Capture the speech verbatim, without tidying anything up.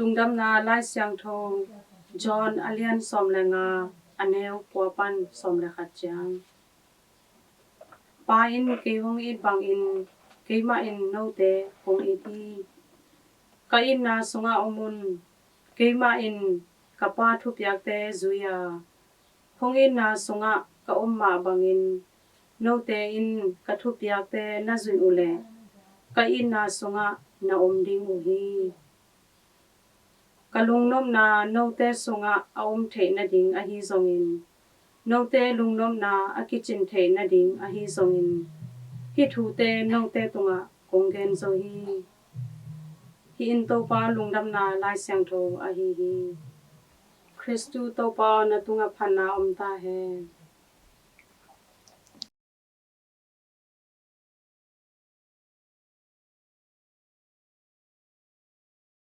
Lungdamna Lai Siangtho, John a lian sawm le nga, a neu kua pan sawm le khat ciang. Pa in kei hong it bangin keimah in note kong it hi. Ka itna sungah om un. Keimah in ka Pa thupiakte zui a, hong itna sungah ka om mah bangin note in ka thupiakte na zuih uh leh ka itna sungah na om ding uh hi. Ka lungnopna note sungah a om theih nading ahi zongin, note lungnopna a kicin theih nading ahi zongin, hih thute note tungah kong gen zo hi. Hih in Topa Lungdamna Lai Siangtho ahi hi. Khristu Topa aw, na tungah phatna om ta hen.